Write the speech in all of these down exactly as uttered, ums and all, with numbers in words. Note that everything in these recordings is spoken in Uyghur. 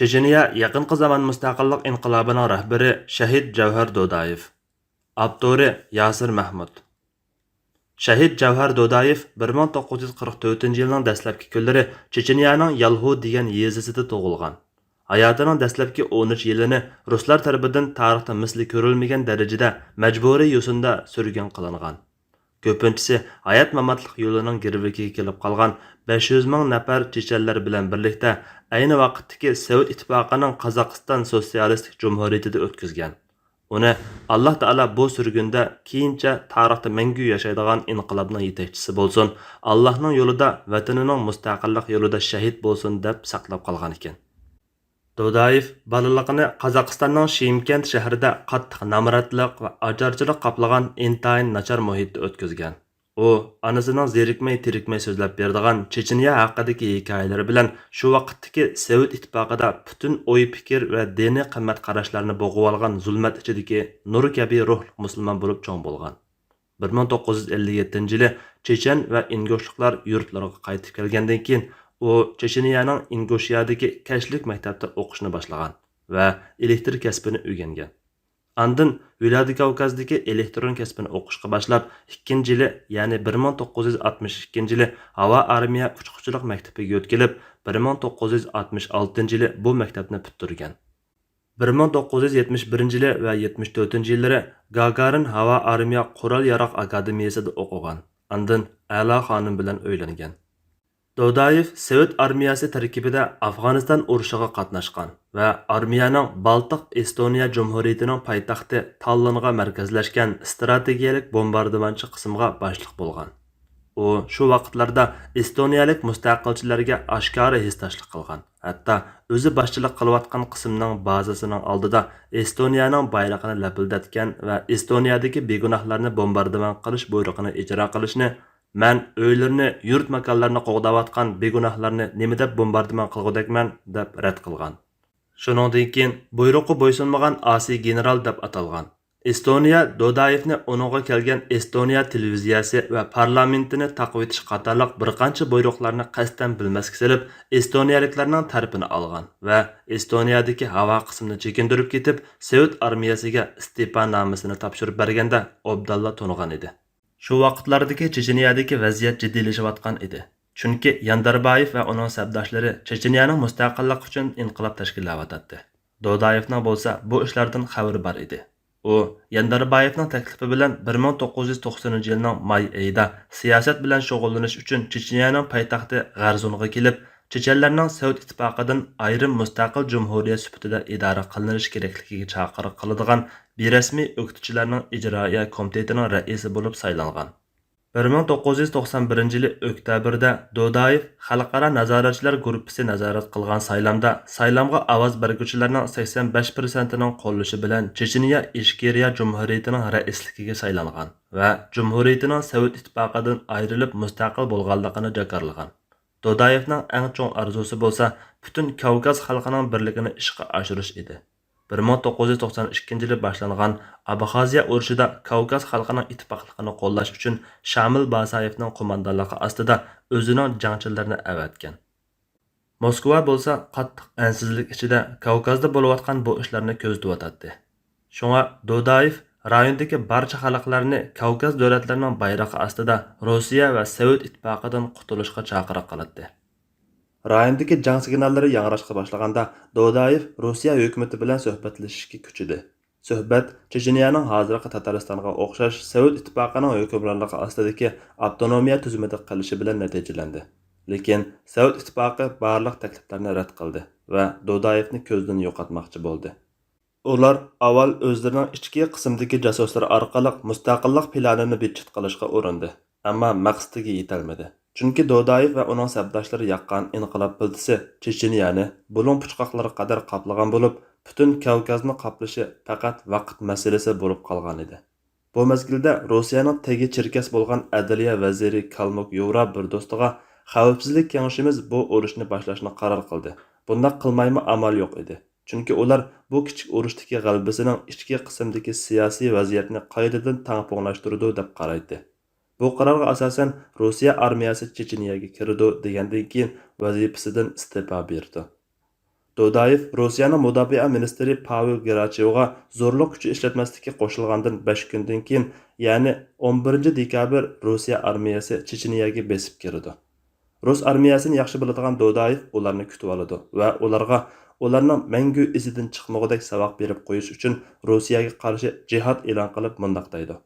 چېچېنىيە يېقىنقى زامان مۇستەقىللىق ئىنقىلابىنىڭ رەھبىرى شەھىت جەۋھەر دودايېف. ئاپتورى ياسىر مەھمۇد. شەھىت جەۋھەر دودايېف بىر مىڭ توققۇز يۈز قىرىق تۆتىنچى يىلنىڭ دەسلەپكى كۈنلىرى چېچېنىيەنىڭ يالھۇ دېگەن يېزىسىدا تۇغۇلغان. ھاياتىنىڭ دەسلەپكى ئون ئۈچ يىلىنى رۇسلار تەرىپىدىن تارىختا مىسلى كۆرۈلمىگەن دەرىجىدە مەجبۇرىي يوسۇندا سۈرگۈن قىلىنغان. كۆپىنچىسى ھايات-ماماتلىق يولىنىڭ گىرۋىكىگە كېلىپ قالغان بەش يۈز مىڭ نەپەر چېچەنلەر بىلەن بىرلىكتە ئەينى ۋاقىتتىكى سوۋېت ئىتتىپاقىنىڭ قازاقىستان سوتسىيالىستىك جۇمھۇرىيىتىدە ئۆتكۈزگەن. ئۇنى ئاللاھ تائالا بۇ سۈرگۈندە كېيىنچە تارىختا مەڭگۈ ياشايدىغان ئىنقىلابنىڭ يېتەكچىسى بولسۇن، ئاللاھنىڭ يولىدا، ۋەتىنىنىڭ مۇستەقىللىق يولىدا شەھىت بولسۇن دەپ ساقلاپ قالغان ئىكەن. دودايېف بالىلىقىنى قازاقىستاننىڭ شىمكەنت شەھىرىدە قاتتىق نامراتلىق ۋە ئاچارچىلىق قاپلىغان ئىنتايىن ناچار مۇھىتتا ئۆتكۈزگەن. ئۇ ئانىسىنىڭ زېرىكمەي-تېرىكمەي سۆزلەپ بېرىدىغان چېچېنىيە ھەققىدىكى ھېكايىلىرى بىلەن شۇ ۋاقىتتىكى سوۋېت ئىتتىپاقىدا پۈتۈن ئوي-پىكىر ۋە دىنىي قىممەت قاراشلارنى بوغۇۋالغان زۇلمەت ئىچىدىكى نۇر كەبى روھلۇق مۇسۇلمان بولۇپ چوڭ بولغان. بىر مىڭ توققۇز يۈز ئەللىك يەتتىنچى يىلى چېچەن ۋە ئىنگۇشلۇقلار يۇرتلىرىغا قايتىپ كەلگەندىن كېيىن، ئۇ چېچېنىيەنىڭ ئىنگۇشىيادىكى كەچلىك مەكتەپتە ئوقۇشنى باشلىغان ۋە ئېلېكتىر كەسپىنى ئۆگەنگەن. ئاندىن ۋىلادىكاۋكازدىكى ئېلېكترون كەسپىنى ئوقۇشقا باشلاپ، ئىككىنچى يىلى، يەنى بىر مىڭ توققۇز يۈز ئاتمىش ئىككىنچى يىلى ھاۋا ئارمىيە ئۇچقۇچىلىق مەكتىپىگە يۆتكىلىپ، بىر مىڭ توققۇز يۈز ئاتمىش ئالتىنچى يىلى بۇ مەكتەپنى پۈتتۈرگەن. بىر مىڭ توققۇز يۈز يەتمىش بىرىنچى يىلى ۋە يەتمىش تۆتىنچى يىللىرى گاگارىن ھاۋا ئارمىيە قورال ياراغ ئاكادېمىيىسىدا ئوقۇغان، ئاندىن ئەلا خانىم بىلەن ئۆيلەنگەن. دودايېف سوۋېت ئارمىيەسى تەركىبىدە ئافغانىستان ئۇرۇشىغا قاتناشقان ۋە ئارمىيەنىڭ بالتىق ئېستونىيە جۇمھۇرىيىتىنىڭ پايتەختى تاللىنغا مەركەزلەشكەن ئىستراتېگىيەلىك بومباردىمانچى قىسىمغا باشلىق بولغان. ئۇ شۇ ۋاقىتلاردا ئېستونىيەلىك مۇستەقىلچىلەرگە ئاشكارا ھېسداشلىق قىلغان، ھەتتا ئۆزى باشچىلىق قىلىۋاتقان قىسىمنىڭ بازىسىنىڭ ئالدىدا ئېستونىيەنىڭ بايرىقىنى لەپىلدەتكەن ۋە ئېستونىيەدىكى بىگۇناھلارنى بومباردىمان قىلىش بۇيرۇقىنى ئىجرا قىلىشنى، مەن ئۆيلىرىنى، يۇرت-ماكانلىرىنى قوغداۋاتقان بىگۇناھلارنى نېمە دەپ بومباردىمان قىلغۇدەكمەن؟ دەپ رەت قىلغان. شۇنىڭدىن كېيىن بۇيرۇققا بويسۇنمىغان ئاسىي گېنېرال دەپ ئاتالغان. ئېستونىيە دودايېفنى ئۇنىڭغا كەلگەن ئېستونىيە تېلېۋىزىيەسى ۋە پارلامېنتىنى تاقىۋېتىش قاتارلىق بىر قانچە بۇيرۇقلارنى قەستەن بىلمەسكە سېلىپ، ئېستونىيەلىكلەرنىڭ تەرىپىنى ئالغان ۋە ئېستونىيەدىكى ھاۋا قىسمىنى چېكىندۈرۈپ كېتىپ، سوۋېت ئارمىيەسىگە ئىستېپا نامىسىنى تاپشۇرۇپ بەرگەندە ئوبدانلا تونۇغان ئىدى. شۇ ۋاقىتلاردىكى چېچېنىيەدىكى ۋەزىيەت جىددىيلىشىۋاتقان ئىدى. چۈنكى يانداربايېف ۋە ئۇنىڭ سەپداشلىرى چېچېنىيەنىڭ مۇستەقىللىقى ئۈچۈن ئىنقىلاب تەشكىللەۋاتاتتى. دودايېفنىڭ بولسا بۇ ئىشلاردىن خەۋىرى بار ئىدى. ئۇ يانداربايېفنىڭ تەكلىپى بىلەن بىر مىڭ توققۇز يۈز توقسىنىنچى يىلنىڭ ماي ئېيىدا سىياسەت بىلەن شۇغۇللىنىش ئۈچۈن چېچېنىيەنىڭ پايتەختى غەرزۇنغا كېلىپ، چېچەنلەرنىڭ سوۋېت ئىتتىپاقىدىن ئايرىم مۇستەقىل جۇمھۇرىيەت سۈپىتىدە ئىدارە قىلىنىشى كېرەكلىكىگە چاقىرىق قىلىدىغان بىرەسمىي ئۆكتىچىلەرنىڭ ئىجرائىيە كومىتېتىنىڭ رەئىسى بولۇپ سايلانغان. بىر مىڭ توققۇز يۈز توقسان بىرىنچى يىلى ئۆكتەبىردە دودايېف خەلقئارا نازارەتچىلەر گۇرۇپپىسى نازارەت قىلغان سايلامدا سايلامغا ئاۋاز بەرگۈچىلەرنىڭ سەكسەن بەش پىرسەنتىنىڭ قوللىشى بىلەن چېچېنىيە ئىچكېرىيە جۇمھۇرىيىتىنىڭ رەئىسلىكىگە سايلانغان ۋە جۇمھۇرىيىتىنىڭ سوۋېت ئىتتىپاقىدىن ئايرىلىپ مۇستەقىل بولغانلىقىنى جاكارلىغان. دودايېفنىڭ ئەڭ چوڭ ئارزۇسى بولسا پۈتۈن كاۋكاز خەلقىنىڭ بىرلىكىنى ئىشقا ئاشۇرۇش ئىدى. بىر مىڭ توققۇز يۈز توقسان ئىككىنچى يىلى باشلانغان ئابخازىيە ئۇرۇشىدا كاۋكاز خەلقىنىڭ ئىتتىپاقلىقىنى قوللاش ئۈچۈن شامىل باسايېۋنىڭ قوماندانلىقى ئاستىدا ئۆزىنىڭ جەڭچىلىرىنى ئەۋەتكەن. موسكۋا بولسا قاتتىق ئەنسىزلىك ئىچىدە كاۋكازدا بولۇۋاتقان بۇ ئىشلارنى كۆزىتىۋاتاتتى. شۇڭا دودايېف رايوندىكى بارچە خەلقلەرنى كاۋكاز دۆلەتلىرىنىڭ بايرىقى ئاستىدا روسىيە ۋە سوۋېت ئىتتىپاقىدىن قۇتۇلۇشقا چاقىرىق قىلاتتى. رايوندىكى جەڭ سىگناللىرى ياڭراشقا باشلىغاندا، دودايېف روسىيە ھۆكۈمىتى بىلەن سۆھبەتلىشىشكە كۈچىدى. سۆھبەت چېچېنىيەنىڭ ھازىرقى تاتارىستانغا ئوخشاش سوۋېت ئىتتىپاقىنىڭ ھۆكۈمرانلىقى ئاستىدىكى ئاپتونومىيە تۈزۈمىدە قىلىشى بىلەن نەتىجىلەندى. لېكىن سوۋېت ئىتتىپاقى بارلىق تەكلىپلەرنى رەت قىلدى ۋە دودايېفنى كۆزدىن يوقاتماقچى بولدى. ئۇلار ئاۋۋال ئۆزلىرىنىڭ ئىچكى قىسمىدىكى جاسۇسلىرى ئارقىلىق مۇستەقىللىق پىلانىنى بىتچىت قىلىشقا ئۇرۇندى، ئەمما مەقسىتىگە يېتەلمىدى. چۈنكى دودايېف ۋە ئۇنىڭ سەپداشلىرى ياققان ئىنقىلاب پىلتىسى چېچېنىيەنى بۇلۇڭ پۇچقاقلىرىغا قەدەر قاپلىغان بولۇپ، پۈتۈن كاۋكازنى قاپلىشى پەقەت ۋاقىت مەسىلىسى بولۇپ قالغانىدى. بۇ مەزگىلدە روسىيەنىڭ تېگى چېركەس بولغان ئەدلىيە ۋەزىرى كالمۇك يۇۋرا بىر دوستىغا، خەۋپسىزلىك كېڭىشىمىز بۇ ئۇرۇشنى باشلاشنى قارار قىلدى. بۇنداق قىلمايمۇ ئامال يوق ئىدى. چۈنكى ئۇلار بۇ كىچىك ئۇرۇشتىكى غەلىبىسىنىڭ ئىچكى قىسىمدىكى سىياسىي ۋەزىيەتنى قايتىدىن تەڭپۇڭلاشتۇرىدۇ دەپ قارايتتى. بۇ قارارغا ئاساسەن، روسىيە ئارمىيەسى چېچېنىيەگە كىرىدۇ دېگەندىن كېيىن ۋەزىپىسىدىن ئىستېپا بېرىدۇ. دودايېف روسىيەنىڭ مۇداپىئە مىنىستىرى پاۋېل گېراچېۋغا زورلۇق كۈچى ئىشلەتمەسلىككە قوشۇلغاندىن بەش كۈندىن كېيىن، يەنى ئون بىرىنچى دېكابىر روسىيە ئارمىيەسى چېچىنىيەگە بېسىپ كىرىدۇ. رۇس ئارمىيەسىنى ياخشى بىلىدىغان دودايېف ئۇلارنى كۈتۈۋالىدۇ ۋە ئۇلارغا ئۇلارنىڭ مەڭگۈ ئىزىدىن چىقمىغۇدەك ساۋاق بېرىپ قويۇش ئۈچۈن روسىيەگە قارشى جىھاد ئېلان قىلىپ مۇنداق دەيدۇ: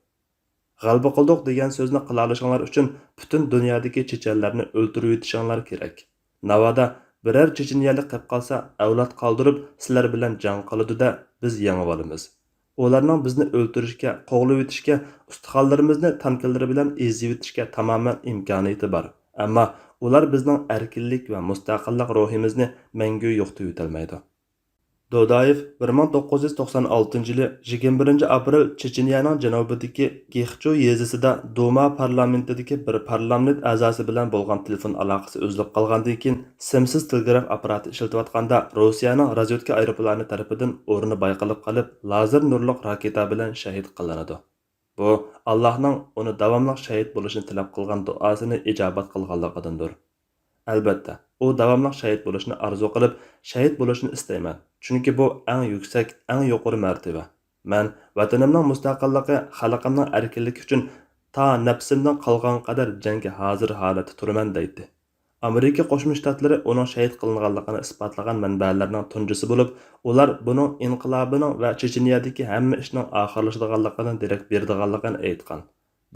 «غەلىبە قىلدۇق دېگەن سۆزنى قىلالىشىڭلار ئۈچۈن پۈتۈن دۇنيادىكى چېچەنلەرنى ئۆلتۈرۈۋېتىشىڭلار كېرەك. ناۋادا بىرەر چېچىنىيەلىك قېلىپ قالسا، ئەۋلاد قالدۇرۇپ سىلەر بىلەن جەڭ قىلىدۇ-دە، بىز يېڭىۋالىمىز. ئۇلارنىڭ بىزنى ئۆلتۈرۈشكە، قوغلىۋېتىشكە، ئۇستىخانلىرىمىزنى تانكىلىرى بىلەن ئېزىۋېتىشكە تامامەن ئىمكانىيىتى بار. ئەمما ئۇلار بىزنىڭ ئەركىنلىك ۋە مۇستەقىللىق روھىمىزنى مەڭگۈ يوقىتىۋېتەلمەيدۇ.» دودايېف بىر مىڭ توققۇز يۈز توقسان ئالتىنچى يىلى يىگىرمە بىرىنچى ئاپرېل چېچىنىيەنىڭ جەنۇبىدىكى گېخچۇ يېزىسىدا دۇما پارلامېنتىدىكى بىر پارلامېنت ئەزاسى بىلەن بولغان تېلېفون ئالاقىسى ئۈزۈلۈپ قالغاندىن كېيىن، سىمسىز تېلېگراف ئاپپاراتى ئىشلىتىۋاتقاندا، روسىيەنىڭ رازۋېدكا ئايروپىلانى تەرىپىدىن ئورنى بايقىلىپ قېلىپ، لازېر نۇرلۇق راكېتا بىلەن شەھىت قىلىنىدۇ. بۇ، ئاللاھنىڭ ئۇنى داۋاملىق شەھىت بولۇشنى تەلەپ قىلغان دۇئاسىنى ئىجابەت قىلغانلىقىدىندۇر. ئەلبەتتە، ئۇ داۋاملىق شەھىت بولۇشنى ئارزۇ قىلىپ، شەھىت بولۇشنى ئىستەيمەن، چۈنكى بۇ ئەڭ يۈكسەك، ئەڭ يۇقىرى مەرتىۋە. مەن ۋەتىنىمنىڭ مۇستەقىللىقى، خەلقىمنىڭ ئەركىنلىكى ئۈچۈن تا نەپسىمدىن قالغان قەدەر جەڭگە ھازىر ھالەتتە تۇرىمەن، دەيتتى. ئامېرىكا قوشما شتاتلىرى ئۇنىڭ شەھىت قىلىنغانلىقىنى ئىسپاتلىغان مەنبەلەرنىڭ تۇنجىسى بولۇپ، ئۇلار بۇنىڭ ئىنقىلابىنىڭ ۋە چېچىنىيەدىكى ھەممە ئىشنىڭ ئاخىرلىشىدىغانلىقىدىن دېرەك بېرىدىغانلىقىنى ئېيتقان.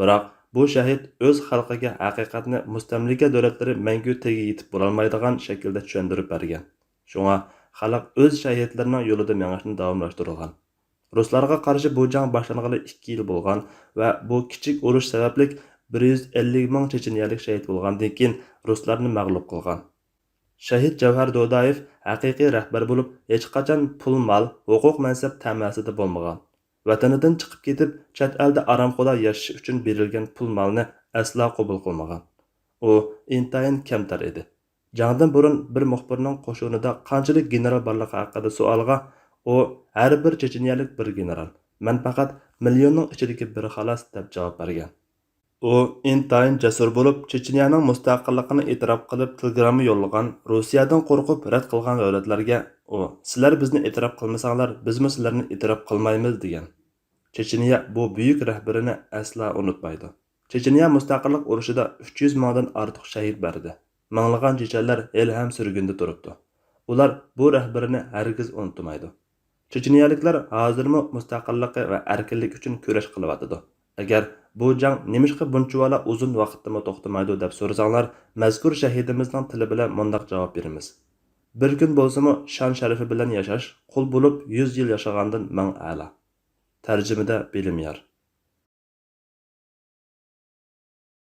بىراق، بۇ شەھىت ئۆز خەلقىگە ھەقىقەتنى مۇستەملىكە دۆلەتلىرى مەڭگۈ تېگى يېتىپ بولالمايدىغان شەكىلدە چۈشەندۈرۈپ بەرگەن. شۇڭا، خەلق ئۆز شەھىتلىرىنىڭ يولىدا مېڭىشنى داۋاملاشتۇرغان. رۇسلارغا قارشى بۇ جەڭ باشلانغىلى ئىككى يىل بولغان ۋە بۇ كىچىك ئۇرۇش سەۋەبلىك بىر يۈز ئەللىك مىڭ چېچىنىيەلىك شەھىت بولغاندىن كېيىن، رۇسلارنى مەغلۇپ قىلغان. شەھىت جەۋھەر دودايېف ھەقىقىي رەھبەر بولۇپ، ھېچقاچان پۇل-مال، ھوقۇق-مەنسەپ تەمەسىدە بولمىغان. ۋەتىنىدىن چىقىپ كېتىپ، چەت ئەلدە ئارامخۇدا ياشىشى ئۈچۈن بېرىلگەن پۇل-مالنى ئەسلا قوبۇل قىلمىغان. ئۇ ئىنتايىن كەمتەر ئىدى. جەڭدىن بۇرۇن بىر مۇخبىرنىڭ قوشۇنىدا قانچىلىك گېنېرال بارلىقى ھەققىدە سوئالغا، ئۇ، «ھەر بىر چېچىنىيەلىك بىر گېنېرال. مەن پەقەت مىليوننىڭ ئىچىدىكى بىرى خالاس» دەپ جاۋاب بەرگەن. ئۇ ئىنتايىن جەسۇر بولۇپ، چېچىنىيەنىڭ مۇستەقىللىقىنى ئېتىراپ قىلىپ تېلېگرامما يوللىغان، روسىيەدىن قورقۇپ رەت قىلغان دۆلەتلەرگە ئۇ، «سىلەر بىزنى ئېتىراپ قىلمىساڭلار، بىزمۇ سىلەرنى ئېتىراپ قىلمايمىز» دېگەن. چېچىنىيە بۇ بۈيۈك رەھبىرىنى ئەسلا ئۇنتۇمايدۇ. چېچىنىيە مۇستەقىللىق ئۇرۇشىدا ئۈچ يۈز مىڭدىن ئارتۇق شەھىت بەردى. مىڭلىغان چېچەنلەر ھېلىھەم سۈرگۈندە تۇرۇپتۇ. ئۇلار بۇ رەھبىرىنى ھەرگىز ئۇنتۇمايدۇ. چېچىنىيەلىكلەر ھازىرمۇ مۇستەقىللىقى ۋە ئەركىنلىكى ئۈچۈن كۈرەش قىلىۋاتىدۇ. ئەگەر بۇ جەڭ نېمىشقا بۇنچىۋالا ئۇزۇن ۋاقىتتىمۇ توختىمايدۇ دەپ سورىساڭلار، مەزكۇر شەھىدىمىزنىڭ تىلى بىلەن مۇنداق جاۋاب بېرىمىز: «بىر كۈن بولسىمۇ شان-شەرىپى بىلەن ياشاش، قۇل بولۇپ يۈز يىل ياشىغاندىن مىڭ ئەلا.» تەرجىمىدە بىلىم يار.